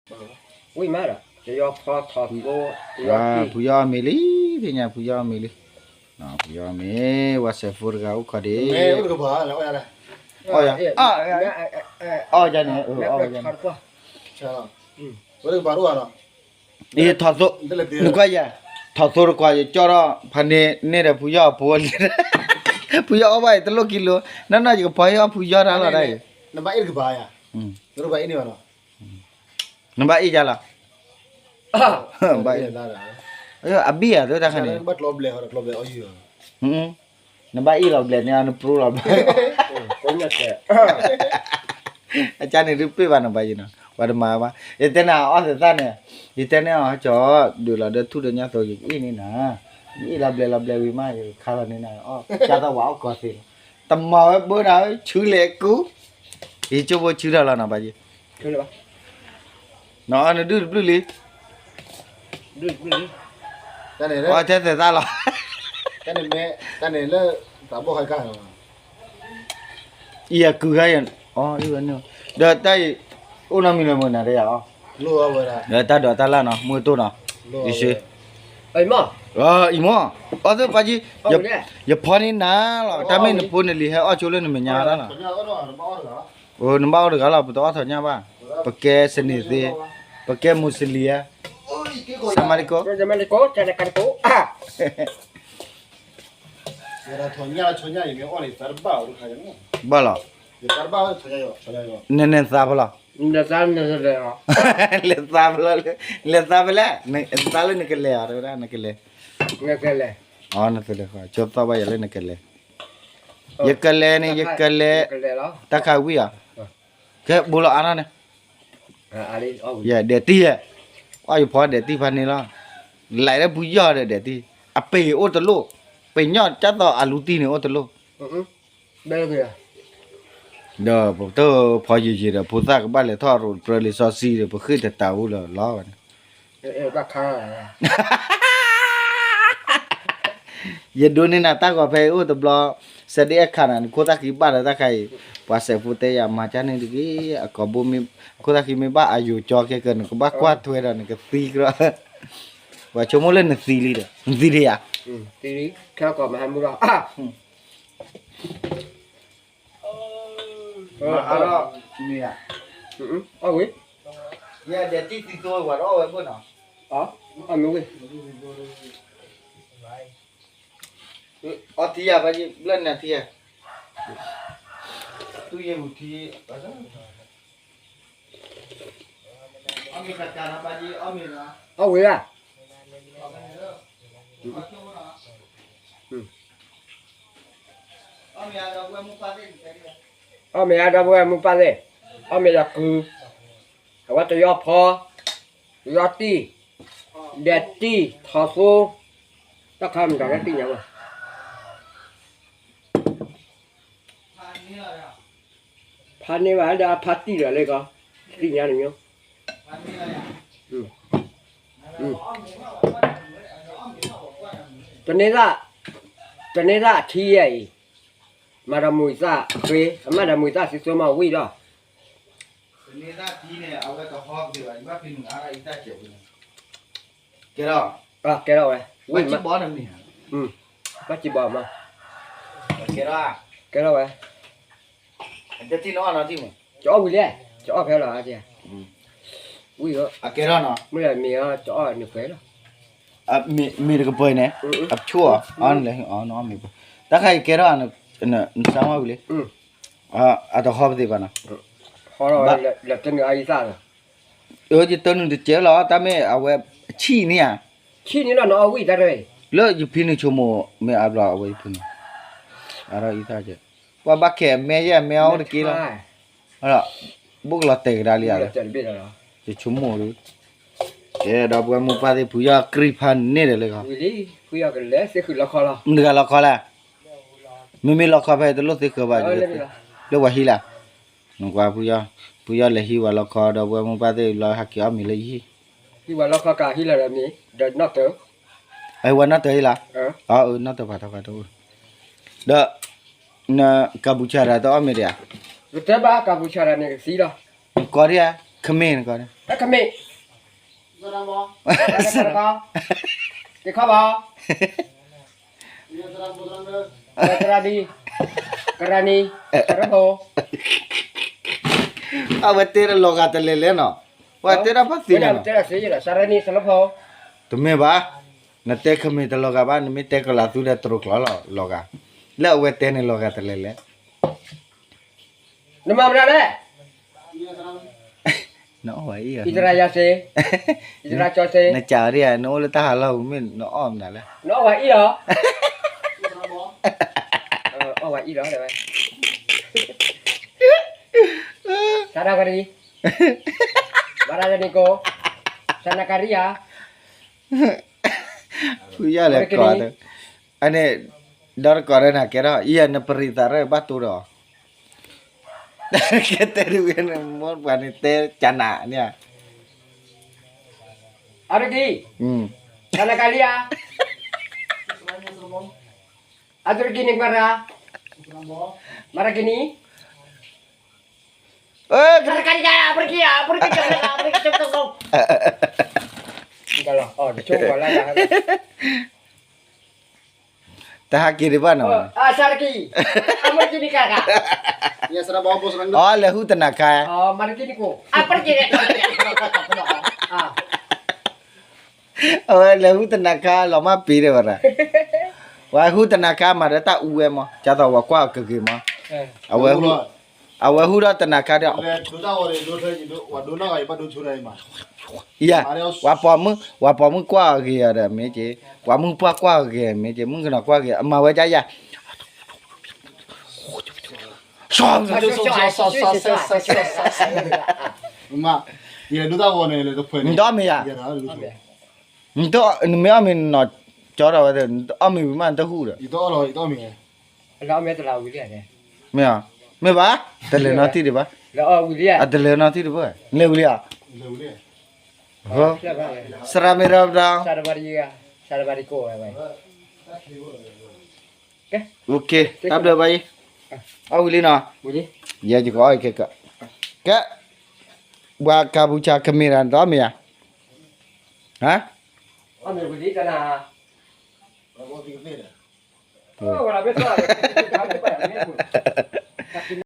ဝံၣ်မးဒီး တယီဖီထီၣ်သိ ဖုယီအီၣ်မ့ၤလံ, သ့ၣ်ညါဖုယီအီၣ်မ့ၤလံ, ဖုယီအီၣ်မ့ၤ, ဝၤစဲးဖိတဂၤအိၣ်ခိးဒံး, အီၣ်ယၤ, အီၣ်ယၤန့ၣ်, အီၣ်ယၤန့ၣ်, အံၤထီၣ်သိ, နကွၢ်ယၤ, ထီၣ်သိတကွၢ် ယကၠီထီၣ်, ဖးန့ၣ်န့ၣ်ဒီးဖုယီအဖိလံ, ဖုယီအီၣ်ဘၣ်အံၤတလိၣ်ကံလိ, နီၢ်နီၢ်ယကဖီအီၣ်ဖုယီတၢ်လီၤဒၣ်အံၤ, နဘၣ်အ့ၣ်ယၤလီၤ, အဘၣ်အ့ၣ်ယၤတၢ်ခါန့ၣ်, နဘၣ်အ့ၣ်လီၤဘျဲၣ်န့ၣ် နပြိလီၤဘျဲၣ်, အကါန့ၣ်ဒုးပ့ၢ်ဘၣ်နဘၣ်ယံၤနီၤ, ပှၤတမၤဘၣ်, ယတဲနၤအီၣ်သသၣ်န့ၣ်, ယတဲန့ၢ်အီၤကၠီ, ဒုးလီၤဒီးထူၣ်ဒီးညၣ်သိးယကအ့ၣ်န့ၣ်နၤ, ယအ့ၣ်လီၤဘျဲၣ်လီၤဘျဲၣ်ဝံၤမး ယကခါလီၤန့ၢ်နၤ, ကၢ်သီၣ်ဝဲအီၣ်ကီသ့လီၤ, တမၤဝဲဘၣ်နၤ, ဆူလဲၤကူ, ယကၠိဖိဆူထီၣ်လီၤနီၤဘၣ်ယံၤ နဒုၣ်တဘျုးလံ, အီထဲသဲးသၣ်လီၤ, တၢ်န့ၣ်လၢ သးဘီၣ်ခါကါ, အံၤအကုၤခါအံၤ, ဒီးတၢ်အံၤ, အိၣ်နီတမံၤလၢမုၢ်နၤတယၤအီၤ, ဒီးတၢ်ဒိးတၢ်လၢ်နီၤ မုၢ်တိၢ်နီၤ, ယစ့, အံၤမ့ၢ်, အီသ့ၣ်ပာ်ကံ, ယဖီန့ၢ်နၤလီၤ တၢ်မ့ၢ်နဖိနလံၤဟဲအီၣ်ကၠိလၢနမဲာ်ညါတၢ်လီၤ, နဘၣ်အီၣ်တဂၤလီၤ ပတအီၣ်ထီၣ်ညၣ်ဘၣ်, ပကဲစန့ၤသ့, ပကဲမူစလံၤဧါ, စမါလကီ, ဘၣ်လီၤ, နနသးဖဲလီၤ, လဲၤသးဖဲလဲၣ်, လဲၤသးဖဲလဲၣ်, နသးလၢနကလဲၤအီၤ တဝဲဒၣ်နကလဲၤ, နလဲၤ, နလဲၤ, ဆိသီၣ်ဘၣ်ယၤလၢနကလဲၤ, ယကလဲၤန့ၣ် ယကလဲၤ, တၢ်ခါဝံၣ်ဧါ, ကဲဘိလီၤအါထီၣ်န့ၣ်, ယဒဲးတံၢ်ဧါ, အီၣ်ယဖီဒဲးတံၢ်ဖးန့ၣ်လီၤ, လဲၤလၢပူၤယီၢ်ဒီးဒဲးတံၢ်, အပ့ၤအိၣ်တလိၣ်, ပ့ၤညီၣ်ကၢ်သီၣ်အလူတံၢ်န့ၣ်အိၣ်တလိၣ် ဒီးပတဖီယံာ်ယံာ်ဒီး ဖိသၣ်ကဘၣ်လဲၤထီၣ်ရိးပြၢလံာ်စီဆှံဒီး ပဃ့ၢ်တတးအူလၢလီၤဘၣ်န့ၣ်, ယဒိးန့ၢ်နၤတၢ်ဂီၤဖဲအံၤအိၣ်တဘျီ, စဲဒ်အဲၣ်ခါနၤ နခိၣ်သၣ်ဃံဘၣ်လၢတၢ်ခါအံၤ, ပှၤစဲးဖိတဲယၤမၤကၢ်န့ၣ်တဂ့ၤ, အကိာ်ဘိမ့ၢ်, နခိၣ်သၣ်ဃံမ့ၢ်ဘၣ်အယိာ်ကၠီခဲကၢ နကဘၣ်ကွၢ်ထွဲဒီးနကသံကြၢး, ပှၤဆိကမိၣ်လၢနသံလံဒီး နသံဒံးယၤ မ့ၢ်ဧါ, အဝဲ, ယဒဲးတံၢ်သံသိဝဲတအီၣ်ဝဲဘၣ်နီၤ, အမ့ၢ်ဝဲ, အီထံယၤဘၣ်ယဘျၢၣ်နၤထံယၤ, သူယဲၢ်မူထံ, အီၣ်မ့ၢ်တၢ်ကါနၤဘၣ်ယအီၣ်မ့ၢ်နီၤ, အဝဲဧါ, အီၣ်မ့ၢ်အဒီပုၢ်ဝဲၢ်မုၢ်ပၢ်သ့ၣ်, အီၣ်မ့ၢ်ဒီးကုၤ, အဝဲတယီဖီ, တယီတံၢ်, ဒဲးတံၢ်ထီၣ်သိ, တၢ်ခါမတၤလၢတံၢ်ညါဘၣ်, ဖးန့ၢ်ဘၣ်ဒီးအဖါတံၢ်ဒီးလၢကီ, တံၢ်ညါတမံၤ တန့ၢ်သၣ်, တန့ၢ်သၣ်အထံယဲၢ်အံၤ, မၤဒီးမုာ်သၣ်ဃ့, အမၤဒီးမုာ်သၣ်သံသိမးဝံၣ်လီၤ, တန့ၢ်သၣ်ထံန့ၣ် အဝဲတဟီကသ့ဘၣ်, ယဘၣ်ဖံးနုာ်အါထီၣ်အံသၣ်စဲးပူၤန့ၣ်, ကဲထီၣ်, ကဲထီၣ်ဝဲ, ဘၣ်စံးဘီနမံၤ, ဘၣ်စံးဘီမး, ကဲထီၣ်, ကဲထီၣ်ဝဲ, တထံၣ်နအီၣ်နီတထံၣ်မး, ကအီၣ်ဝံၤလဲၣ်, ကအီၣ်ဖဲလီၤ, ဝံၤ, အကဲထီၣ်နီၤ, မ့ၢ်မ့ၢ်အီၤကအီၣ်နပှဲၤလီၤ, မ့ၢ်တကပှဲၤန့ၣ်, အဆိၣ်အီၤ, အီၣ်နလဲၤ, တၢ်ခါအံၤကဲထီၣ်, နစၢ်မီၢ်ဝံၤလံ, အတဟီပသ့ဘၣ်နီၤ, ဟီလီၤ, လၢတနုာ်အအံသၣ်လီၤ, ယတနုာ်တကဲလီၤ, တၢ်မ့ၢ်အဝဲ, ဆံၣ်န့ၢ်ဧါ, ဆံၣ်န့ၢ်လီၤနအီၣ်ဝံၤတၢ်တဝဲ, လၢယဖံနုာ်ဆိကမိၣ်, မ့ၢ်အါဘျီအဝဲယဖံနုာ်, အါထီၣ်အံသၣ်ကဲ, ပှၤဘၣ်ခဲးအမဲာ်ယဲၢ်အမဲာ်အီၣ်အိၣ်တက့ၢ်လီၤ, ဘိၣ်ကလီၤတဲာ်ကဒါလံဧါ, ယဆိကမိၣ်ဒီး, ကဲဒီပုၢ်ဝဲၢ်မိၢ်ပၢ်သ့ၣ် ဖုယီၢ်ကြံၢ်ဖးန့ၢ်ဒီးလၢဂီၤ, မတၤဂၤလီၤခီလဲၣ်, မ့မ့ၢ်လီၤခီဖဲတလိၣ်သ့ဃၢၤဘၣ်, လၢပှၤဟံးလၢ်, နကွၢ်, ဖုယီၢ်လဲၤဟံးဝဲလီၤခီ ဒီပုၢ်ဝဲၢ်မိၢ်ပၢ်သ့ၣ်လီၤဟးက့ၤအီၣ်မ့ၤလၢယဟံၣ်, ဟံးဝဲလီၤခီကဟံးလၢဒီးမ့ၤ, ဒီးနီၣ်တၢၤ, အဝဲနီၣ်တၢၤအံၤလီၤ, အနီၣ်တၢၤဖးထီၣ်ဖးထီၣ်, ဒီး, နကပူၤဆါတၢ်တအီၣ်မ့ၤဒံးဧါ, ကတၢၢ်ဘၣ်ကပူၤဆါတၢ်န့ၣ်ကသံလီၤ, နကီဒံးဧါ, ခမ့ၢ်နကီး, ခမ့ၢ်, က့ၤခီဘၣ်, သရၣ်ဒံ, ကရၣ်နံ, သရၣ်ဖိ, အဝဲတဲလီၤဂာ်တလဲၤလဲၣ်နီၤ, ဝဲတဲဒၣ်ဖီသံန့ၣ်နီၤ, သရၣ်နံ, သရၣ်ဖိ, တမ့ၢ်ဘၣ်, နတဲခမ့ၢ်တလီၤဂာ်ဘၣ်, နမ့ၢ်တဲကလးသူဒီးတရိကျိာ်လီၤ, လီၤဂာ်, လၢအဝဲတဲန့ၣ်လီၤဂာ်တလဲၤလဲၣ် နမၤမနုၤလဲၣ်, နအီၣ်ဝဲအံၤ, အံသရၣ်ယၤစ့, အံသရၣ်ကၠီစ့, နကးအီၤဒ်ဧါ, နအိၣ်လၢတၢ်ဟးလီၢ်ပူၤမ့ၢ်နအီၣ်မနုၤလဲၣ်, နအီၣ်ဝဲအံၤလီၤ, အီၣ်ဝဲအံၤလီၤ, သရၣ်ကရံ, ဘၣ်ရၣ်ယၤနံၤကိ, သနကရံယၤ ဖုယီၢ်လဲၤကိး, အန့ၣ်, ဒီတကိးဒီးနၤကဲထီၣ်, အံၤနပရံးသးရၢၣ်ဘၣ်တိၢ်ဒီး, ကဲတဲဒုးဝဲန့ၣ် မိၢ်ပှၤန့ၣ်တဲကနၤန့ၣ်, အရကံ, သနကရံယၤ, အရကံန့ၣ်ကွၢ်ရၣ်, မၤရကံနံၤ တဟးက့ၤဒံးဘၣ်နီၤ, အီ လဲၤဟူတနၤခါ, အဝဲလဲၤဟူတနၤခါလီၤမၢ်ပ့ၤဒဲးဝဲဒၣ်, ဝဲဟူတနၤခါမၤဒီးတၢ်အူဝဲမး, ကၢ်သိးဝဲကွၢ်အီၤကဂ့ၤမး, အဝဲဟူ, အဝဲဟူဒီးတနၤခါဒီး ယၤ, ဝဲပိာ်မုၣ်, ဝဲပိာ်မုၣ်ကွၢ်အီၤဂ့ၤဒီးမ့ၢ်က့, ပှၤမုၣ်ပှၢ်ကွၢ်အီၤဂ့ၤမ့ၢ်က့, မုၣ်ကနီၤကွၢ်ဂ့ၤ, အမၤဝဲဒ်ယၤ, နတအီၣ်မ့ၤယၤ, နမ့ၢ်အီၣ်မ့ၤနီၤကၠီထီၣ်ဝဲ, နအီၣ်မ့ၤဝံၤမးနတဟူးဒီး, မ့ၢ်, မ့ၢ်ဘၣ်, တလဲၤနီတံၢ်ဒံးဘၣ်, အတလဲၤနီတံၢ်ဒံးဘၣ်, လဲၤဝံၤလံဧါ, စရၣ်မ့ၢ်ဒီးပဒီး, တၢ်ဘျုးဘၣ်အံၤ, အီၣ်ဝံၤလံနီၤ, ယဲယကအီၣ်အံၤခဲက, ကဲ, ပှၤကၤဘူၣ်ဆၣ်ခမ့ၢ်တၢ်နတအီၣ်မ့ၤဧါ, ဟါ, အီၣ်မ့ၤဝံၤလံတနၤ, အဝဲ